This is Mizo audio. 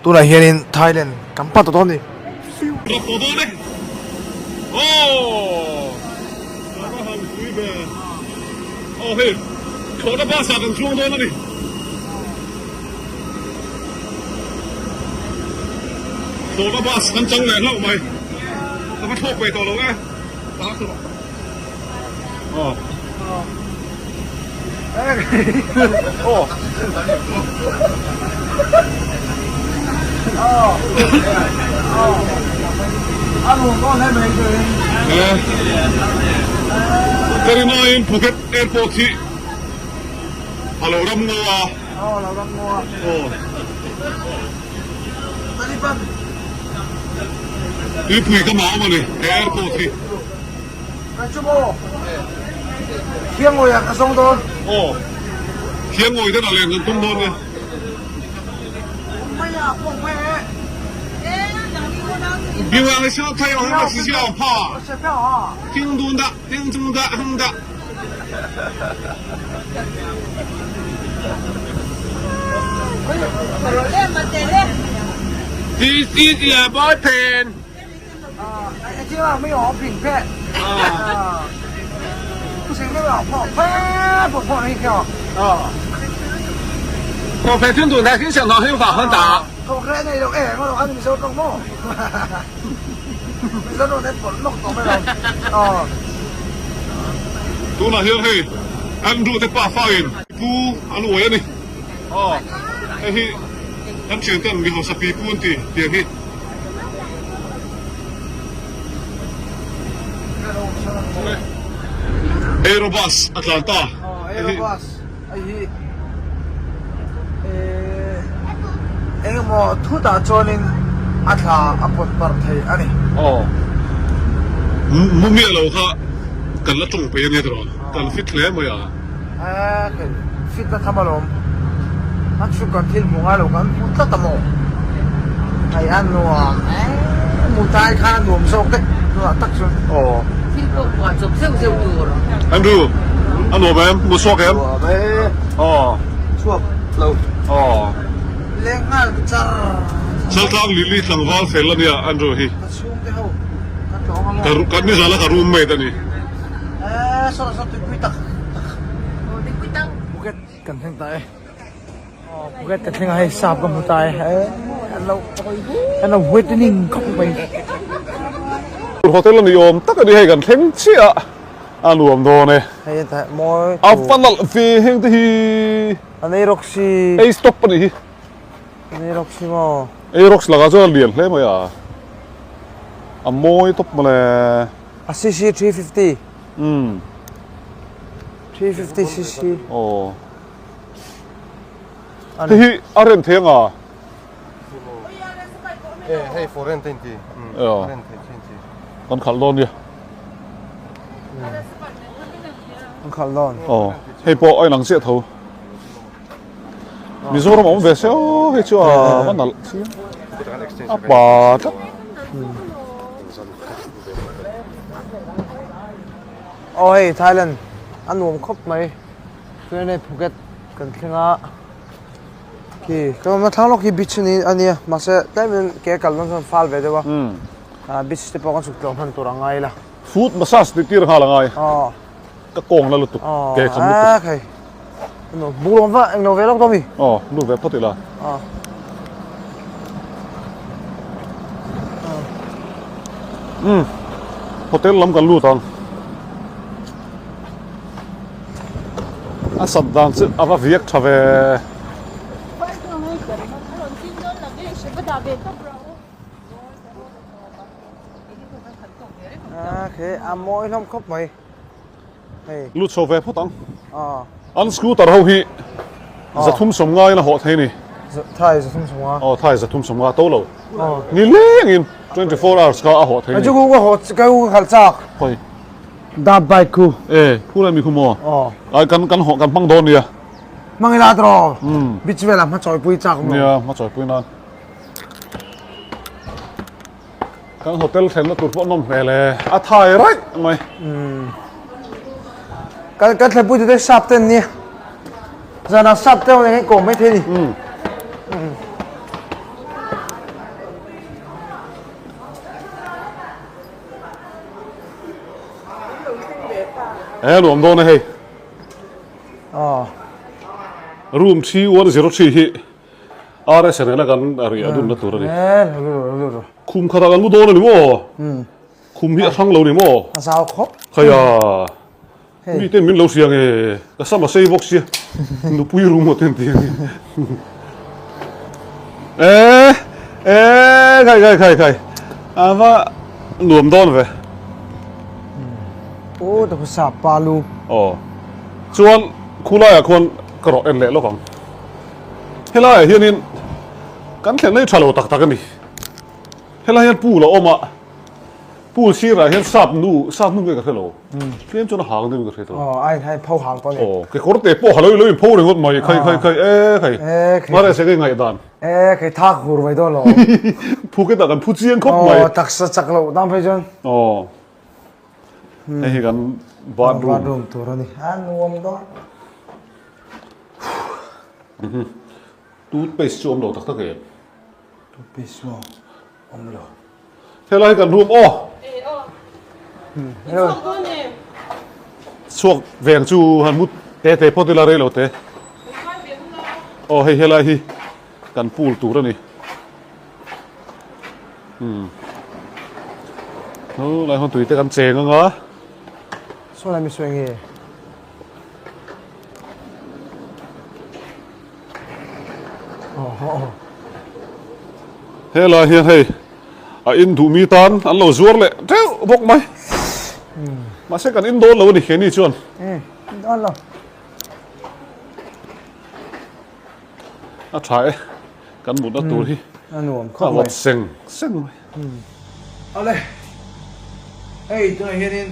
Tunah hianin Thailand kan pan tawh dawn a ni. Drop tawh dawn e. Aww. Ka va han pui ve. Aw hei, thlawhna bus ah kan chuang dawn a ni. Thlawhna bus kan chang leh hlauh mai. Ka va thlawk ve tawh lo e. Aw. Aw. Ka rinaiin Phuket Airport hi a lo ram ngaw a. Aw, lo ram ngaw a. Aw. Tuipui ka mau a ni he airport hi. Kan chu maw? Khiangawi ah ka zawng dawn. Aw. Khiangawi te dah len kan tum dawn nia. Biwang xiao tai yao heng si xiao pa. Ding dong da, ding dong da, heng da. This is your boyfriend. 破片听懂的，听响堂很法很大。Tunah hian hei Andrew te pa fangin pu an uai a ni. Aw hei hi kan thian ten mi hausa pi pu an ti tiang hi. Aerobus a tlan ta. Aerobus a hi engemaw thutah chuanin a thla a pawt parh thei a ni. Aw mu miah lo kha kan la tawng peih a nia tiraw kan fit hle mai a. Ehe fit na tham alawm a chu kan thil hmu ngai lo kan hmu tlat a maw hei a nuam em mu tai khan a nuam zawk daih tunah tak chuan aw thil pawh phuah chawp zeuh zeuh tur. Andrew a nuam em mu chhuak em nuam e aw chhuak lo aw leng nghal char Chaltlang Lily tlangval fel a nia Andrew hi ka chhungte ho ka tlawng a maw ka nizan a ka roommate a ni. Eee saw saw tuipui tak tak Phuket kan thleng ta e aw Phuket kan thleng a hei sap ka hmu ta e eee an lo an lo waiting khawp mai. Hotel a ni awm tak a ni hei kan thleng chiah a nuam dawn e. Hei a ta mawi A va nalh ve heng te hi. An ei rawk si. Ei stop a nih hi. An ei rawk si maw. Ei rawk si lakah chuan a lian hle mai a. A mawi tawp mawle. A cc 350. Umm. 350 cc. Aw. Hei hi a rent thei anga? E hei for rent a inti. Aw. Rent thei chi inti. Kan khalh dawn nia. Kan khalh dawn. Aw. Hei pawh a inang chiah tho. Mizoram a awm ve se aw hei chu a va nalh chiang. A pa tlat. Aw hei Thailand a nuam khawp mai chuan hei Phuket kan thleng a khi ka awmna thlang lawk hi beach a ni a nia mahse tlem in ke kal dawn chuan fal ve deuh a beach te pawh kan chhuk tlawh hman tur a ngai la. Foot massage tih tir nghal a ngai. Ka kawng la lutuk ke kham lutuk. Hei buk lawm va englo ve lawk dawn mi. Aw lut ve phawt ila. Umm hotel lam kan lut ang. A sat dan chu a va viak tha ve. A khi a mawi hlawm khawp mai. Hei. Lut chho ve phawt ang. An scooter ho hi 350 in a hawh thei ni. Thai 350. Aw thai 350 to lo. Ni leng in 24 hours kha a hawh thei ni. Chu ku hawh ka ku khal chak. Hoi. Da bike ku. E khu lai mi khu maw. Aw. Ai kan kan hawh kan hmang dawn nia. Hmang ila tawh. Beach velah hma chawi pui chak maw. Nia hma chawi pui nan. Kan hotel thlenna tur pawh nawm hmel e, a thai raih mai. Kan kan thlenpui tute sap te an nia. Zanah sap te awm eng kawm mai thei a ni. E nuam dawn e hei. Aw. Room 3103 hi RS nena kan riah dunna tur a ni. E lo lo lo. Khum khatah kan mu dawn a ni maw? Khum hi a hrang lo ni maw? A zau khawp. Khaia. Mi ten min lo hria nge ka sam a sei bawk sia nupui ru maw ten tih e e khai khai khai khai a va nuam dawn ve o ta sa palu aw chuan khulaiah khuan ka rawh en leh lawk ang helaiah hianin kan thlen nei tha lo tak tak a ni helai hian pool a awm a Pool sirah hian sap nu, sap nu nge ka hre lo. Tlem chuan a hang deuhin ka hre tawh. Aw, ai hai pho hang tawh ni. Aw, kekawr te pawh halo ilo in pho ringawt mai, khai khai khai, e khai. E khai. Mare se ka ngaihdan. E khai thak hur mai dawn lo. Phuketah kan phu chiang khawp mai. Aw, taksa chak loh dan phei chuan. Aw. Hei hi kan bathroom. Bathroom tur a ni. A nuam dawn. Toothpaste chu awm lo tak tak em? Toothpaste maw? Awm lo. Helai kan room aw. Chhuak veng chu han mut te te phawt ila rei lo te. Aw hei helai hi kan pool tur a ni. Hmm. Lai hon tui te kan cheng anga. Saw lai mi sawi nge? Helai hian hei a in duh mi tan an lo zuar leh teuh bawk mai. Mahse kan in dawn lo a ni keini chuan. Dawn lo. A tha e kan mutna tur hi. A nuam khawp mai. A vawt seng seng mai. Awle hei tunah hianin.